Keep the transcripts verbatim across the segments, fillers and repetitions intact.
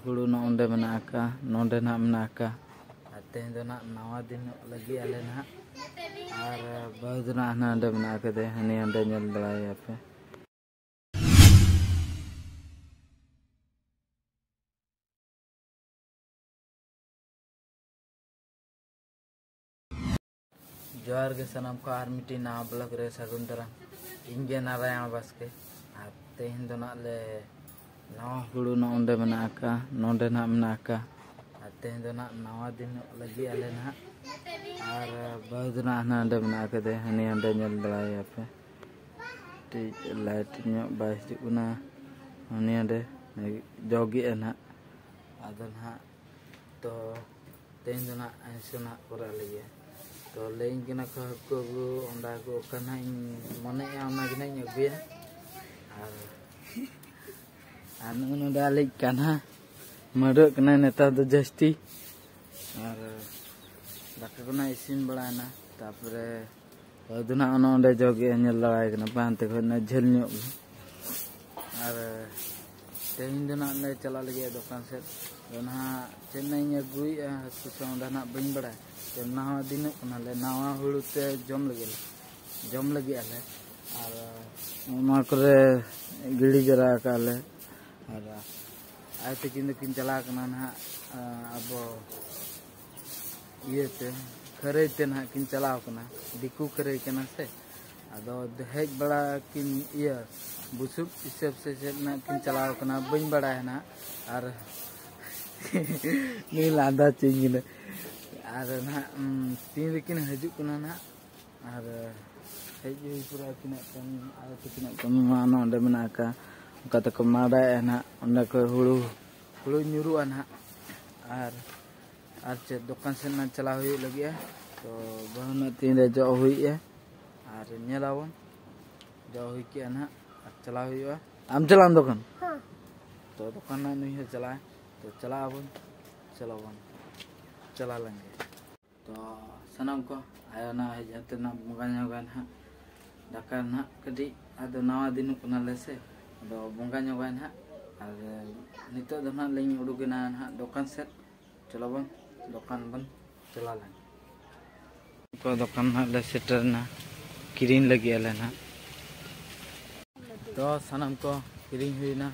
ᱦᱩᱲᱩ ᱱᱚᱜᱼᱚ ᱱᱚᱸᱰᱮ ᱢᱮᱱᱟᱜ ᱟᱠᱟᱫ, ᱱᱚᱸᱰᱮ ᱱᱟᱦᱟᱜ ᱢᱮᱱᱟᱜ ᱟᱠᱟᱫ᱾ ᱟᱨ ᱛᱮᱦᱮᱧ ᱫᱚ ᱱᱟᱦᱟᱜ ᱱᱟᱣᱟ ᱫᱤᱱ ᱧᱚᱜ ᱞᱟᱹᱜᱤᱫ ᱟᱞᱮ ᱱᱟᱦᱟᱜ᱾ ᱟᱨ ᱵᱟᱹᱦᱩ ᱫᱚ ᱱᱟᱦᱟᱜ ᱦᱟᱱᱟ ᱚᱸᱰᱮ ᱢᱮᱱᱟᱜ ᱟᱠᱟᱫᱮ, ᱦᱟᱹᱱᱤ ᱚᱸᱰᱮ ᱧᱮᱞ ᱫᱟᱲᱟᱭᱮᱭᱟ ᱯᱮ᱾ ᱡᱚᱦᱟᱨ ᱜᱮ ᱥᱟᱱᱟᱢ ᱠᱚ, ᱟᱨ ᱢᱤᱫᱴᱤᱡ ᱱᱟᱣᱟ ᱵᱞᱚᱜ ᱨᱮ ᱥᱟᱹᱜᱩᱱ ᱫᱟᱨᱟᱢ᱾ ᱤᱧ ᱜᱮ ᱱᱟᱨᱟᱭᱚᱱ ᱵᱟᱥᱠᱮ᱾ ᱟᱨ ᱛᱮᱦᱮᱧ ᱫᱚ ᱱᱟᱜ ᱞᱮ ᱱᱟᱣᱟ ᱦᱩᱲᱩ ᱱᱚᱜᱼᱚ ᱱᱚᱸᱰᱮ ᱢᱮᱱᱟᱜ ᱟᱠᱟᱫ, ᱱᱚᱸᱰᱮ ᱱᱟᱜ ᱢᱮᱱᱟᱜ ᱟᱠᱟᱫ᱾ ᱟᱨ ᱛᱮᱦᱮᱧ ᱫᱚ ᱱᱟᱜ ᱱᱟᱣᱟ ᱫᱤᱱ ᱧᱚᱜ ᱞᱟᱹᱜᱤᱫ ᱟᱞᱮ ᱱᱟᱜ᱾ ᱟᱨ ᱵᱟᱹᱦᱩ ᱫᱚ ᱱᱟᱜ ᱦᱟᱱᱟ ᱚᱸᱰᱮ ᱢᱮᱱᱟᱜ ᱟᱠᱟᱫᱮ, ᱦᱟᱹᱱᱤ ᱚᱸᱰᱮ ᱧᱮᱞ ᱫᱟᱲᱟᱭᱮᱭᱟ ᱯᱮ᱾ ᱠᱟᱹᱴᱤᱡ ᱞᱟᱭᱤᱴ ᱧᱚᱜ ᱵᱟᱭ ᱦᱤᱡᱩᱜ ᱠᱟᱱᱟ, ᱩᱱᱤ ᱚᱸᱰᱮ ᱡᱚᱜᱮᱜᱼᱟ ᱱᱟᱜ᱾ ᱟᱫᱚ ᱱᱟᱜ ᱛᱚ ᱛᱮᱦᱮᱧ ᱫᱚ ᱱᱟᱜ ᱟᱭᱥᱮ ᱱᱟᱜ ᱠᱚᱨᱟᱣ ᱞᱟᱹᱜᱤᱫ᱾ ᱛᱚ ᱞᱟᱹᱭᱟᱹᱧ ᱠᱟᱱᱟ ᱠᱚ ᱦᱟᱹᱠᱩ ᱟᱹᱜᱩ, ᱚᱸᱰᱮ ᱟᱹᱜᱩ ᱚᱠᱟ ᱱᱟᱜ ᱤᱧ ᱢᱚᱱᱮᱭᱮᱜᱼᱟ ᱚᱱᱟ ᱜᱮ ᱱᱟᱜ ᱤᱧ ᱟᱹᱜᱩᱭᱟ᱾ ᱟᱨ, ᱟᱨ ᱱᱚᱜᱼᱚ ᱱᱚᱰᱮ ᱟᱞᱮᱭᱤᱡ ᱠᱟᱱᱦᱟ ᱢᱟᱹᱰᱟᱹᱜ ᱠᱟᱱᱟᱭ ᱱᱮᱛᱟᱨ ᱫᱚ ᱡᱟᱹᱥᱛᱤ᱾ ᱟᱨ ᱫᱟᱠᱟ ᱠᱚ ᱱᱟᱜ ᱤᱥᱤᱱ ᱵᱟᱲᱟᱭᱮᱱᱟ, ᱛᱟᱯᱚᱨᱮ ᱦᱳᱭ ᱫᱚ ᱱᱟᱜ ᱚᱱᱮ ᱚᱸᱰᱮ ᱡᱚᱜᱮ ᱧᱮᱞ ᱫᱟᱲᱟᱭ ᱠᱟᱱᱟ ᱯᱮ, ᱦᱟᱱᱛᱮ ᱠᱷᱚᱱ ᱚᱱᱮ ᱡᱷᱟᱹᱞ ᱧᱚᱜ ᱜᱮ᱾ ᱟᱨ ᱛᱮᱦᱮᱧ ᱫᱚ ᱱᱟᱜ ᱞᱮ ᱪᱟᱞᱟᱜ ᱞᱟᱹᱜᱤᱫ ᱫᱚᱠᱟᱱ ᱥᱮᱫ᱾ ᱟᱫᱚ ᱱᱟᱦᱟᱜ ᱪᱮᱫ ᱱᱟᱜ ᱤᱧ ᱟᱹᱜᱩᱭᱮᱫᱼᱟ ᱦᱟᱹᱠᱩ ᱥᱮ ᱚᱸᱰᱮ ᱱᱟᱜ ᱵᱟᱹᱧ ᱵᱟᱲᱟᱭᱟ᱾ ᱛᱚ ᱱᱟᱣᱟ ᱫᱤᱱᱚᱜ ᱠᱟᱱᱟᱞᱮ, ᱱᱟᱣᱟ ᱦᱩᱲᱩ ᱛᱮ ᱡᱚᱢ ᱞᱟᱹᱜᱤᱫ ᱞᱮ, ᱡᱚᱢ ᱞᱟᱹᱜᱤᱫ ᱟᱞᱮ᱾ ᱟᱨ ᱱᱚᱣᱟ ᱠᱚᱨᱮ ᱜᱤᱰᱤ ᱡᱟᱣᱨᱟ ᱟᱠᱟᱫ ᱞᱮ᱾ ᱟᱨ ᱟᱭᱳ ᱛᱟᱹᱠᱤᱱ ᱫᱚᱠᱤᱱ ᱪᱟᱞᱟᱣ ᱠᱟᱱᱟ ᱱᱟᱦᱟᱜ, ᱟᱵᱚ ᱤᱭᱟᱹᱛᱮ, ᱠᱷᱟᱹᱨᱟᱹᱭ ᱛᱮ ᱱᱟᱦᱟᱜ ᱠᱤᱱ ᱪᱟᱞᱟᱣ ᱠᱟᱱᱟ, ᱫᱤᱠᱩ ᱠᱷᱟᱹᱨᱟᱹᱭ ᱠᱟᱱᱟ ᱥᱮ᱾ ᱟᱫᱚ ᱦᱮᱡ ᱵᱟᱲᱟ ᱠᱤᱱ ᱤᱭᱟᱹ ᱵᱩᱥᱩᱵ ᱦᱤᱥᱟᱹᱵ ᱥᱮ ᱪᱮᱫ ᱱᱟᱦᱟᱜ ᱠᱤᱱ ᱪᱟᱞᱟᱣ ᱠᱟᱱᱟ, ᱵᱟᱹᱧ ᱵᱟᱲᱟᱭᱟ ᱱᱟᱦᱟᱜ᱾ ᱟᱨ ᱱᱩᱭ ᱞᱟᱸᱫᱟ ᱪᱚᱧ ᱠᱟᱱᱟ᱾ ᱟᱨ ᱱᱟᱦᱟᱜ, ᱩᱢ, ᱛᱤᱱ ᱨᱮᱠᱤᱱ ᱦᱤᱡᱩᱜ ᱠᱟᱱᱟ ᱱᱟᱦᱟᱜ᱾ ᱟᱨ ᱦᱮᱡ ᱦᱩᱭ ᱯᱩᱨᱟᱹ ᱟᱹᱠᱤᱱᱟᱜ ᱠᱟᱹᱢᱤ, ᱟᱭᱳ ᱛᱟᱹᱠᱤᱱᱟᱜ ᱠᱟᱹᱢᱤ ᱢᱟ ᱱᱚᱰᱮ ᱢᱮᱱᱟᱜ ᱟᱠᱟᱫ᱾ ᱚᱱᱠᱟ ᱛᱮᱠᱚ ᱢᱟᱰᱟᱭᱮᱫᱼᱟ ᱱᱟᱦᱟᱜ, ᱚᱸᱰᱮ ᱠᱷᱚᱡ ᱦᱩᱲᱩ, ᱦᱩᱲᱩ ᱧᱩᱨᱩᱜᱼᱟ ᱱᱟᱦᱟᱜ᱾ ᱟᱨ, ᱟᱨ ᱪᱮᱫ, ᱫᱚᱠᱟᱱ ᱥᱮᱫ ᱱᱟᱜ ᱪᱟᱞᱟᱣ ᱦᱩᱭᱩᱜ ᱞᱟᱹᱜᱤᱫᱼᱟ᱾ ᱛᱚ ᱵᱟᱹᱦᱩ ᱱᱟᱜ ᱛᱤᱱᱨᱮ ᱡᱚᱜ ᱦᱩᱭᱩᱜᱼᱟ, ᱟᱨ ᱧᱮᱞᱟᱵᱚᱱ ᱡᱚᱜ ᱦᱩᱭ ᱠᱮᱜᱼᱟ ᱱᱟᱦᱟᱜ, ᱟᱨ ᱪᱟᱞᱟᱣ ᱦᱩᱭᱩᱜᱼᱟ᱾ ᱟᱢ ᱪᱟᱞᱟᱜ ᱟᱢ ᱫᱚᱠᱟᱱ? ᱦᱮᱸ᱾ ᱛᱚ ᱫᱚᱠᱟᱱ ᱱᱟᱜ ᱱᱩᱭ ᱦᱚᱸ ᱪᱟᱞᱟᱜᱼᱟᱭ᱾ ᱛᱚ ᱪᱟᱞᱟᱜ ᱟᱵᱚᱱ, ᱪᱟᱞᱟᱣ ᱵᱚᱱ, ᱪᱟᱞᱟᱣ ᱞᱮᱱ ᱜᱮ᱾ ᱛᱚ ᱥᱟᱱᱟᱢ ᱠᱚ, ᱟᱭᱳ ᱱᱟᱜ ᱦᱮᱡ ᱠᱟᱛᱮ ᱱᱟᱜ ᱵᱚᱸᱜᱟ ᱧᱚᱜᱟᱭ ᱱᱟᱦᱟᱜ᱾ ᱫᱟᱠᱟ ᱱᱟᱦᱟᱜ ᱠᱟᱹᱴᱤᱡ, ᱟᱫᱚ ᱱᱟᱣᱟ ᱫᱤᱱᱚᱜ ᱠᱟᱱᱟᱞᱮ ᱥᱮ, ᱟᱫᱚ ᱵᱚᱸᱜᱟ ᱧᱚᱜᱟᱭ ᱱᱟᱦᱟᱜ᱾ ᱟᱨ ᱱᱤᱛᱚᱜ ᱫᱚ ᱱᱟᱦᱟᱜ ᱞᱤᱧ ᱩᱰᱩᱠᱮᱱᱟ ᱱᱟᱦᱟᱜ ᱫᱚᱠᱟᱱ ᱥᱮᱫ᱾ ᱪᱚᱞᱚ ᱵᱚᱱ ᱫᱚᱠᱟᱱ ᱵᱚᱱ ᱪᱟᱞᱟᱣ ᱞᱮᱱ᱾ ᱠᱚ ᱫᱚᱠᱟᱱ ᱱᱟᱦᱟᱜ ᱞᱮ ᱥᱮᱴᱮᱨ ᱮᱱᱟ, ᱠᱤᱨᱤᱧ ᱞᱟᱹᱜᱤᱫ ᱟᱞᱮ ᱱᱟᱦᱟᱜ᱾ ᱛᱚ ᱥᱟᱱᱟᱢ ᱠᱚ ᱠᱤᱨᱤᱧ ᱦᱩᱭᱱᱟ᱾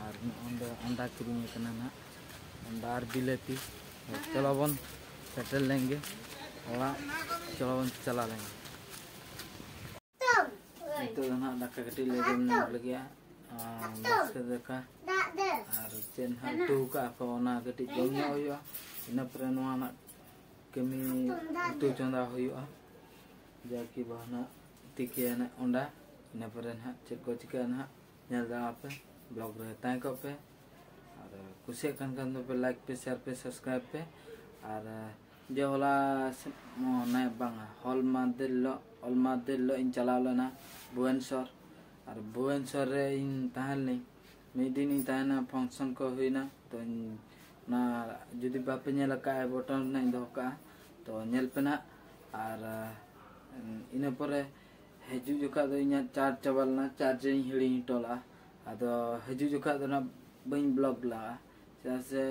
ᱟᱨ ᱱᱚᱜᱼᱚᱭ ᱚᱸᱰᱮ ᱟᱱᱰᱟ ᱠᱤᱨᱤᱧ ᱟᱠᱟᱱᱟ ᱱᱟᱦᱟᱜ, ᱟᱱᱰᱟ ᱟᱨ ᱵᱤᱞᱟᱹᱛᱤ᱾ ᱪᱚᱞᱚ ᱵᱚᱱ ᱥᱮᱴᱮᱨ ᱞᱮᱱ ᱜᱮ ᱚᱲᱟᱜ, ᱪᱚᱞᱚ ᱵᱚᱱ ᱪᱟᱞᱟᱣ ᱞᱮᱱ ᱜᱮ᱾ ᱱᱤᱛᱚᱜ ᱫᱚ ᱱᱟᱦᱟᱜ ᱫᱟᱠᱟ ᱠᱟᱹᱴᱤᱡ ᱞᱮ ᱡᱚᱢ ᱧᱚᱜ ᱞᱟᱹᱜᱤᱫᱼᱟ᱾ ᱟᱨ ᱵᱟᱥᱠᱮ ᱫᱟᱠᱟ ᱟᱨ ᱪᱮᱫ ᱱᱟᱦᱟᱜ ᱩᱛᱩ ᱟᱠᱟᱫᱼᱟ ᱠᱚ, ᱚᱱᱟ ᱠᱟᱹᱴᱤᱡ ᱡᱚᱢ ᱧᱚᱜ ᱦᱩᱭᱩᱜᱼᱟ᱾ ᱤᱱᱟᱹ ᱯᱚᱨᱮ ᱱᱚᱣᱟ ᱱᱟᱦᱟᱜ ᱠᱟᱹᱢᱤ, ᱩᱛᱩ ᱪᱚᱸᱫᱟ ᱦᱩᱭᱩᱜᱼᱟ᱾ ᱡᱟ ᱠᱤ ᱵᱟᱦᱱᱟ ᱛᱤᱠᱤᱭᱟᱱᱟ ᱚᱸᱰᱟ᱾ ᱤᱱᱟᱹ ᱯᱚᱨᱮ ᱱᱟᱦᱟᱜ ᱪᱮᱫ ᱠᱚ ᱪᱤᱠᱟᱹᱜᱼᱟ ᱱᱟᱦᱟᱜ ᱧᱮᱞ ᱫᱟᱲᱮᱭᱟᱜ ᱯᱮ, ᱵᱞᱚᱜ ᱨᱮ ᱛᱟᱦᱮᱸ ᱠᱚᱜ ᱯᱮ᱾ ᱟᱨ ᱠᱩᱥᱤᱭᱟᱜ ᱠᱟᱱ ᱠᱷᱟᱱ ᱫᱚᱯᱮ ᱞᱟᱭᱤᱠ ᱯᱮ, ᱥᱮᱭᱟᱨ ᱯᱮ, ᱥᱟᱵᱥᱠᱨᱟᱭᱤᱵ ᱯᱮ᱾ ᱟᱨ ᱡᱮ ᱦᱚᱞᱟ ᱥᱮ-, ᱚᱱᱮ ᱵᱟᱝᱟ, ᱦᱚᱞ ᱢᱟᱫᱷᱮᱨ ᱦᱤᱞᱳᱜ, ᱦᱚᱞ ᱢᱟᱫᱷᱮᱨ ᱦᱤᱞᱳᱜ ᱤᱧ ᱪᱟᱞᱟᱣ ᱞᱮᱱᱟ ᱵᱷᱩᱵᱚᱱᱮᱥᱚᱨ᱾ ᱟᱨ ᱵᱷᱩᱵᱚᱱᱮᱥᱚᱨ ᱨᱮ ᱤᱧ ᱛᱟᱦᱮᱸ ᱞᱮᱱᱟᱹᱧ᱾ ᱢᱤᱫ ᱫᱤᱱ ᱤᱧ ᱛᱟᱦᱮᱱᱟ, ᱯᱷᱟᱝᱥᱚᱱ ᱠᱚ ᱦᱩᱭᱱᱟ᱾ ᱛᱚ ᱤᱧ ᱚᱱᱟ ᱡᱩᱫᱤ ᱵᱟᱯᱮ ᱧᱮᱞ ᱟᱠᱟᱫᱼᱟ, ᱵᱚᱴᱚᱱ ᱨᱮ ᱤᱧ ᱫᱚᱦᱚ ᱠᱟᱜᱼᱟ, ᱛᱚ ᱧᱮᱞ ᱯᱮ ᱱᱟᱦᱟᱜ᱾ ᱟᱨ ᱤᱱᱟᱹ ᱯᱚᱨᱮ ᱦᱤᱡᱩᱜ ᱡᱚᱠᱷᱟᱡ ᱫᱚ ᱤᱧᱟᱹᱜ ᱪᱟᱨᱡᱽ ᱪᱟᱵᱟ ᱞᱮᱱᱟ, ᱪᱟᱨᱡᱽ ᱤᱧ ᱦᱤᱲᱤᱧ ᱦᱚᱴᱚ ᱞᱮᱫᱼᱟ᱾ ᱟᱫᱚ ᱦᱤᱡᱩᱜ ᱡᱚᱠᱷᱟᱡ ᱫᱚ ᱱᱟᱜ ᱵᱟᱹᱧ ᱵᱞᱚᱜ ᱞᱮᱫᱼᱟ, ᱪᱮᱫᱟᱜ ᱥᱮ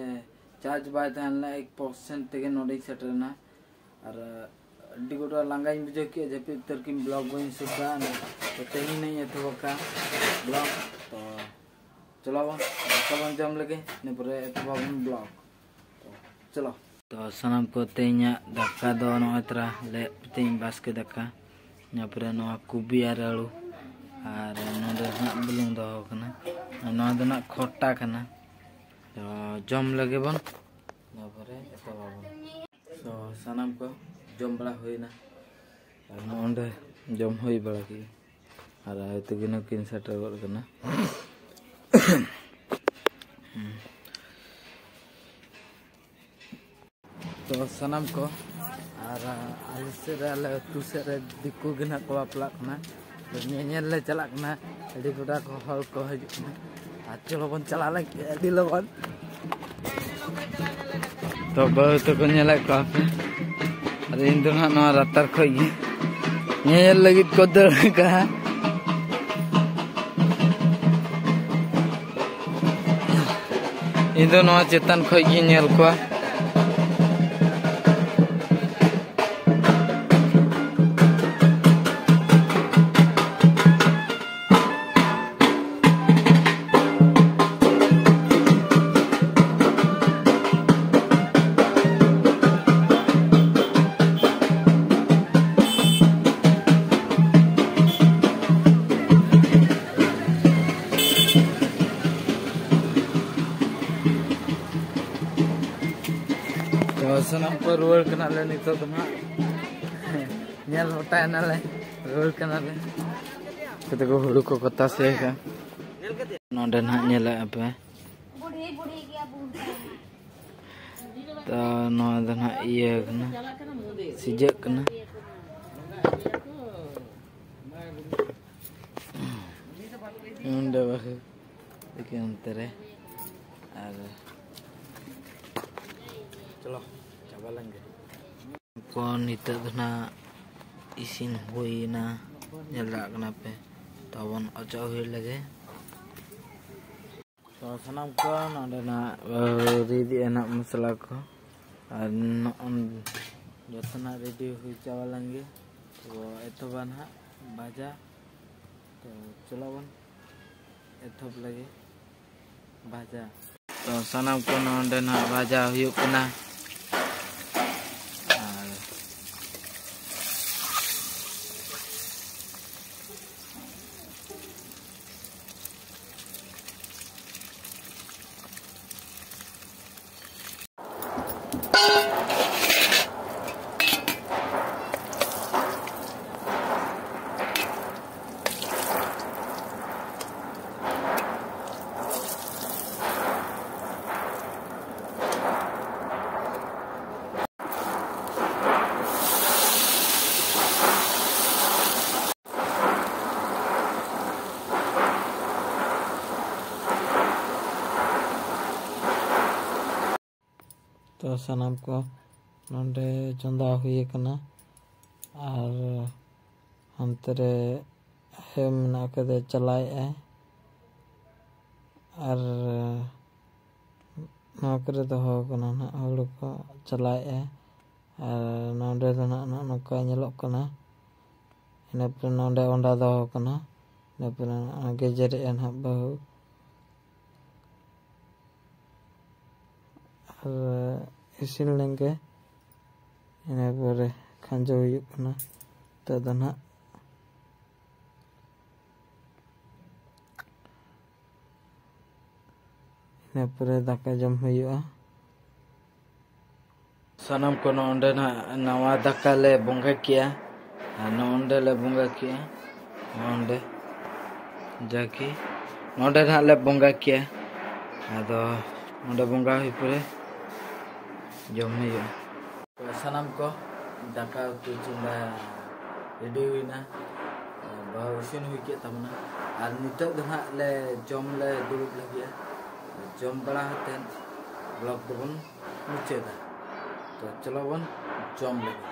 ᱪᱟᱨᱡᱽ ᱵᱟᱭ ᱛᱟᱦᱮᱸ ᱞᱮᱱᱟ, ᱮᱠ ᱯᱟᱨᱥᱮᱱᱴ ᱛᱮᱜᱮ ᱱᱚᱰᱮᱧ ᱥᱮᱴᱮᱨ ᱮᱱᱟ᱾ ᱟᱨ ᱟᱹᱰᱤ ᱜᱚᱴᱟ ᱞᱟᱸᱜᱟᱧ ᱵᱩᱡᱷᱟᱹᱣ ᱠᱮᱫᱼᱟ, ᱡᱟᱹᱯᱤᱫ ᱩᱛᱟᱹᱨ ᱠᱤᱱ ᱵᱞᱚᱜ ᱵᱟᱹᱧ ᱥᱩᱫᱷᱟ᱾ ᱛᱚ ᱛᱮᱦᱮᱧ ᱤᱧ ᱮᱛᱚᱦᱚᱵ ᱟᱠᱟᱫᱼᱟ ᱵᱞᱚᱜ᱾ ᱛᱚ ᱪᱚᱞᱚ ᱵᱚᱱ ᱫᱟᱠᱟ ᱵᱚᱱ ᱡᱚᱢ ᱞᱮᱜᱮ, ᱤᱱᱟᱹ ᱯᱚᱨᱮ ᱮᱛᱚᱦᱚᱵ ᱟᱵᱚᱱ ᱵᱞᱚᱜ᱾ ᱛᱚ ᱪᱚᱞᱚ᱾ ᱛᱚ ᱥᱟᱱᱟᱢ ᱠᱚ, ᱛᱮᱦᱮᱧᱟᱜ ᱫᱟᱠᱟ ᱫᱚ ᱱᱚᱜᱼᱚᱭ ᱛᱚᱨᱟ ᱞᱮ, ᱛᱮᱦᱮᱧ ᱵᱟᱥᱠᱮ ᱫᱟᱠᱟ᱾ ᱤᱱᱟᱹ ᱯᱚᱨᱮ ᱱᱚᱣᱟ ᱠᱚᱵᱤ ᱟᱨ ᱟᱹᱞᱩ, ᱟᱨ ᱱᱚᱰᱮ ᱦᱟᱸᱜ ᱵᱩᱞᱩᱝ ᱫᱚᱦᱚ ᱠᱟᱱᱟ, ᱟᱨ ᱱᱚᱣᱟ ᱫᱚ ᱱᱟᱜ ᱠᱷᱚᱴᱴᱟ ᱠᱟᱱᱟ᱾ ᱛᱚ ᱡᱚᱢ ᱞᱮᱜᱮ ᱵᱚᱱ, ᱤᱱᱟᱹ ᱯᱚᱨᱮ ᱮᱛᱚᱦᱚᱵ ᱟᱵᱚᱱ᱾ ᱛᱚ ᱥᱟᱱᱟᱢ ᱠᱚ ᱡᱚᱢ ᱵᱟᱲᱟ ᱦᱩᱭᱱᱟ, ᱟᱨ ᱱᱚᱜᱼᱚᱸᱰᱮ ᱡᱚᱢ ᱦᱩᱭ ᱵᱟᱲᱟ ᱠᱮᱫᱟ᱾ ᱟᱨ ᱟᱭᱳ ᱛᱟᱹᱠᱤᱱ ᱦᱚᱸᱠᱤᱱ ᱥᱮᱴᱮᱨ ᱜᱚᱫ ᱠᱟᱱᱟ᱾ ᱛᱚ ᱥᱟᱱᱟᱢ ᱠᱚ, ᱟᱨ ᱟᱞᱮ ᱥᱮᱫ ᱨᱮ, ᱟᱞᱮ ᱟᱹᱛᱩ ᱥᱮᱫ ᱨᱮ ᱫᱤᱠᱩ ᱜᱮ ᱱᱟᱦᱟᱜ ᱠᱚ ᱵᱟᱯᱞᱟᱜ ᱠᱟᱱᱟ᱾ ᱛᱚ ᱧᱮᱧᱮᱞ ᱞᱮ ᱪᱟᱞᱟᱜ ᱠᱟᱱᱟ, ᱟᱹᱰᱤ ᱜᱚᱴᱟ ᱠᱚ ᱦᱚᱲ ᱠᱚ ᱦᱤᱡᱩᱜ ᱠᱟᱱᱟ᱾ ᱟᱨ ᱪᱚᱞᱚ ᱵᱚᱱ ᱪᱟᱞᱟᱣ ᱞᱮᱱ ᱜᱮ ᱟᱹᱰᱤ ᱞᱚᱜᱚᱱ᱾ ᱛᱚ ᱵᱟᱹᱦᱩ ᱛᱟᱠᱚ ᱧᱮᱞᱮᱫ ᱠᱚᱣᱟ ᱯᱮ, ᱟᱨ ᱤᱧ ᱫᱚ ᱱᱟᱦᱟᱜ ᱱᱚᱣᱟ ᱞᱟᱛᱟᱨ ᱠᱷᱚᱡ ᱜᱮ ᱧᱮᱧᱮᱞ ᱞᱟᱹᱜᱤᱫ ᱠᱚ ᱫᱟᱹᱲ ᱟᱠᱟᱫᱼᱟ᱾ ᱤᱧ ᱫᱚ ᱱᱚᱣᱟ ᱪᱮᱛᱟᱱ ᱠᱷᱚᱡ ᱜᱤᱧ ᱧᱮᱞ ᱠᱚᱣᱟ᱾ ᱛᱚ, ᱥᱟᱱᱟᱢ ᱠᱚ ᱨᱩᱣᱟᱹᱲ ᱠᱟᱱᱟᱞᱮ ᱱᱤᱛᱚᱜ ᱫᱚ ᱱᱟᱦᱟᱜ᱾ ᱧᱮᱞ ᱦᱚᱴᱟᱭ ᱱᱟᱞᱮ, ᱨᱩᱣᱟᱹᱲ ᱠᱟᱱᱟᱞᱮ᱾ ᱠᱚᱛᱮ ᱠᱚ ᱦᱩᱲᱩ ᱠᱚᱠᱚ ᱛᱟᱥᱮ ᱟᱠᱟᱫ᱾ ᱱᱚᱰᱮ ᱱᱟᱦᱟᱜ ᱧᱮᱞᱮᱫ ᱟᱯᱮ᱾ ᱛᱚ, ᱱᱚᱣᱟ ᱫᱚ ᱱᱟᱦᱟᱜ ᱤᱭᱟᱹ ᱠᱟᱱᱟ, ᱥᱤᱡᱟᱹᱜ ᱠᱟᱱᱟ᱾ ᱱᱚᱰᱮ ᱵᱟᱹᱦᱩ ᱛᱟᱹᱠᱤᱱ ᱚᱱᱛᱮ ᱨᱮ᱾ ᱟᱨ ᱪᱚᱞᱚ, ᱪᱟᱵᱟ ᱞᱮᱱ ᱜᱮ᱾ ᱠᱚ ᱱᱤᱛᱚᱜ ᱫᱚ ᱱᱟᱜ ᱤᱥᱤᱱ ᱦᱩᱭᱱᱟ, ᱧᱮᱞ ᱫᱟᱲᱮᱭᱟᱜ ᱠᱟᱱᱟ ᱯᱮ᱾ ᱛᱚ ᱵᱚᱱ ᱚᱪᱚᱜ ᱦᱩᱭ ᱞᱮᱜᱮ᱾ ᱛᱚ ᱥᱟᱱᱟᱢ ᱠᱚ ᱱᱚᱰᱮ ᱱᱟᱜ, ᱟᱹ, ᱨᱤᱫ ᱮᱜᱼᱟ ᱱᱟᱜ ᱢᱚᱥᱞᱟ ᱠᱚ᱾ ᱟᱨ ᱱᱚᱜᱼᱚᱭ ᱡᱚᱛᱚᱱᱟᱜ ᱨᱮᱰᱤ ᱦᱩᱭ ᱪᱟᱵᱟ ᱞᱮᱱ ᱜᱮ᱾ ᱛᱚ ᱮᱛᱚᱦᱚᱵᱟ ᱱᱟᱜ ᱵᱷᱟᱡᱟ᱾ ᱛᱚ ᱪᱚᱞᱚ ᱵᱚᱱ ᱮᱛᱚᱦᱚᱵ ᱞᱮᱜᱮ ᱵᱷᱟᱡᱟ᱾ ᱛᱚ ᱥᱟᱱᱟᱢ ᱠᱚ ᱱᱚᱰᱮ ᱱᱟᱜ ᱵᱷᱟᱡᱟ ᱦᱩᱭᱩᱜ ᱠᱟᱱᱟ᱾ ᱟᱨ ᱛᱚ ᱥᱟᱱᱟᱢ ᱠᱚ ᱱᱚᱰᱮ ᱪᱚᱸᱫᱟ ᱦᱩᱭ ᱟᱠᱟᱱᱟ᱾ ᱟᱨ ᱦᱟᱱᱛᱮ ᱨᱮ ᱦᱮ ᱢᱮᱱᱟᱜ ᱠᱟᱫᱮ, ᱪᱟᱞᱟᱣᱮᱫᱼᱟᱭ᱾ ᱟᱨ ᱠᱚᱨᱮ ᱫᱚᱦᱚ ᱠᱟᱱᱟ ᱱᱟᱦᱟᱜ, ᱦᱩᱲᱩ ᱠᱚ ᱪᱟᱞᱟᱣᱮᱫᱼᱟ᱾ ᱟᱨ ᱱᱚᱰᱮ ᱫᱚ ᱱᱟᱦᱟᱜ ᱱᱚᱜᱼᱚ ᱱᱚᱝᱠᱟ ᱧᱮᱞᱚᱜ ᱠᱟᱱᱟ᱾ ᱤᱱᱟᱹ ᱯᱚᱨᱮ ᱱᱚᱰᱮ ᱚᱸᱰᱟ ᱫᱚᱦᱚ ᱠᱟᱱᱟ᱾ ᱤᱱᱟᱹ ᱯᱚᱨᱮ ᱜᱮᱡᱮᱨᱮᱜᱼᱟ ᱱᱟᱦᱟᱜ ᱵᱟᱹᱦᱩ᱾ ᱟᱨ ᱤᱥᱤᱱ ᱞᱮᱱᱜᱮ, ᱤᱱᱟᱹ ᱯᱚᱨᱮ ᱠᱷᱟᱸᱡᱚ ᱦᱩᱭᱩᱜ ᱠᱟᱱᱟ᱾ ᱱᱤᱛᱚᱜ ᱫᱚ ᱱᱟᱦᱟᱜ ᱤᱱᱟᱹ ᱯᱚᱨᱮ ᱫᱟᱠᱟ ᱡᱚᱢ ᱦᱩᱭᱩᱜᱼᱟ᱾ ᱥᱟᱱᱟᱢ ᱠᱚ ᱱᱚᱰᱮ ᱱᱟᱜ ᱱᱟᱣᱟ ᱫᱟᱠᱟ ᱞᱮ ᱵᱚᱸᱜᱟ ᱠᱮᱜᱼᱟ᱾ ᱟᱨ ᱱᱚᱰᱮ ᱞᱮ ᱵᱚᱸᱜᱟ ᱠᱮᱜᱼᱟ᱾ ᱱᱚᱰᱮ ᱡᱟᱠᱤ ᱱᱚᱰᱮ ᱱᱟᱜ ᱞᱮ ᱵᱚᱸᱜᱟ ᱠᱮᱜᱼᱟ᱾ ᱟᱫᱚ ᱱᱚᱰᱮ ᱵᱚᱸᱜᱟ ᱦᱩᱭ ᱯᱚᱨᱮ ᱡᱚᱢ ᱦᱩᱭᱩᱜᱼᱟ᱾ ᱥᱟᱱᱟᱢ ᱠᱚ ᱫᱟᱠᱟ ᱩᱛᱩ ᱪᱚᱸᱫᱟ ᱨᱮᱰᱤ ᱦᱩᱭᱱᱟ᱾ ᱵᱟᱹᱦᱩ ᱤᱥᱤᱱ ᱦᱩᱭ ᱠᱮᱫ ᱛᱟᱵᱚᱱᱟ᱾ ᱟᱨ ᱱᱤᱛᱚᱜ ᱫᱚ ᱱᱟᱜ ᱞᱮ ᱡᱚᱢ ᱞᱮ ᱫᱩᱲᱩᱵ ᱞᱟᱹᱜᱤᱫᱼᱟ᱾ ᱡᱚᱢ ᱵᱟᱲᱟ ᱠᱟᱛᱮᱫ ᱵᱞᱚᱜ ᱫᱚᱵᱚᱱ ᱢᱩᱪᱟᱹᱫᱟ᱾ ᱛᱚ ᱪᱚᱞᱚ ᱵᱚᱱ ᱡᱚᱢ ᱞᱮᱜᱮ᱾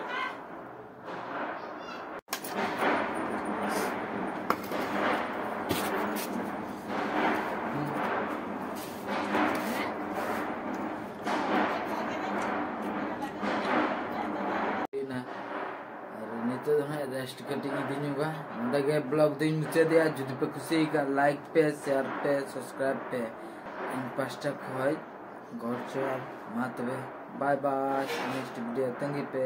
ᱦᱩᱭᱱᱟ᱾ ᱟᱨ ᱱᱤᱛᱚᱜ ᱫᱚ ᱱᱟᱦᱟᱜ ᱨᱮᱥᱴ ᱠᱟᱹᱴᱤᱡ ᱤᱫᱤ ᱧᱚᱜᱟ᱾ ᱱᱚᱸᱰᱮ ᱜᱮ ᱵᱞᱚᱜ ᱫᱚᱧ ᱢᱩᱪᱟᱹᱫᱮᱜᱼᱟ᱾ ᱡᱩᱫᱤ ᱯᱮ ᱠᱩᱥᱤᱭᱟᱠᱟᱫ, ᱞᱟᱭᱤᱠ ᱯᱮ, ᱥᱮᱭᱟᱨ ᱯᱮ, ᱥᱟᱵᱥᱠᱨᱟᱭᱤᱵ ᱯᱮ᱾ ᱤᱧ ᱯᱟᱥᱴᱟ ᱠᱷᱚᱡ ᱜᱚᱰ ᱡᱚᱦᱟᱨ᱾ ᱢᱟ ᱛᱚᱵᱮ, ᱵᱟᱭ ᱵᱟᱭ, ᱱᱮᱠᱥᱴ ᱵᱷᱤᱰᱤᱭᱳ ᱛᱟᱺᱜᱤ ᱯᱮ᱾